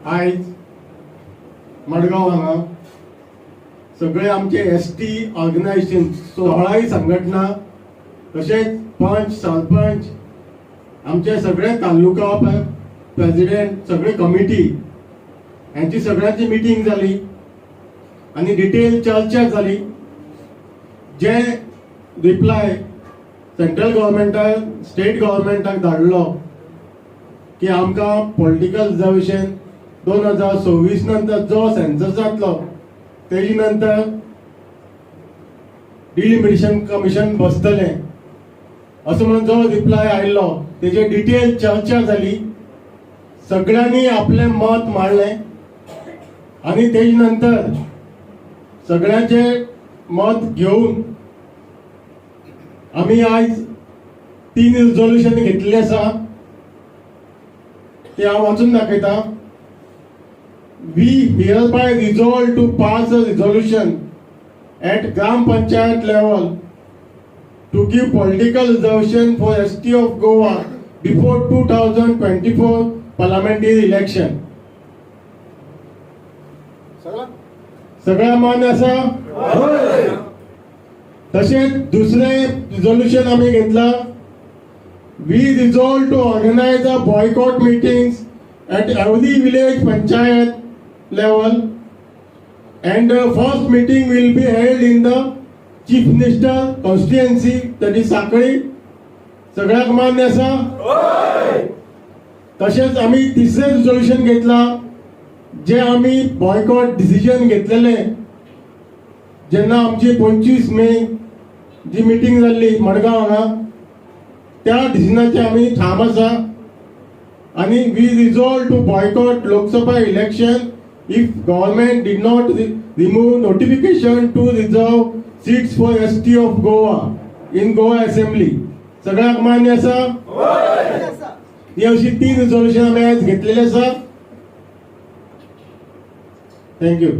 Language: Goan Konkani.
आयज मडगांव हांगा सगळे आमचे एसटी ऑर्गनायझेशन, 16 संघटना, तशेंच पंच, सरपंच, आमचे सगळे तालुका प्रेसिडेंट, सगळे कमिटी यांची सगळ्यांची मिटींग जाली आनी डिटेल चर्चा जाली. जे रिप्लाय सेंट्रल गव्हर्मेंटाक, स्टेट गव्हर्मेंटाक धाडलो की आमकां पॉलिटिकल रिजर्वेशन 2026 नंतर जो सेन्सस जातलो तेजी नंतर डिलिमिटेशन कमिशन बसतलें असो म्हणून जो रिप्लाय आयिल्लो तेजेर डिटेल चर्चा जाली. सगळ्यांनी आपलें मत मांडलें आनी तेजे नंतर सगळ्यांचे मत घेवन आमी आयज तीन रिजोल्युशन घेतलेले आसा, ते हांव वाचून दाखयता. We hereby resolve to pass a resolution at Gram Panchayat level to give political reservation for ST of Goa before 2024 parliamentary election. सगळ्या मान्य आसा? तशेंच दुसरें रिजोल्युशन आमी घेतला. We resolve to organize a boycott meetings at every village panchayat level and the first meeting will be held in the chief minister constituency, that is Sanquelim. सगळ्याक मान्य आसा? तशेंच आमी तिसरें रिजोल्युशन घेतला, जे आमी बॉयकॉट डिसिजन घेतलेले जेन्ना आमची 25 मे जी मिटींग जाल्ली मडगांव हांगा, त्या डिसिजनाचे आमी ठाम आसा आनी we resolve to boycott Lok Sabha election if government did not remove notification to reserve seats for ST of Goa in Goa Assembly. सगळ्यांक मान्य आसा? ही अशी तीन रिजोल्युशन आमी आयज घेतलेली आसा. Thank you.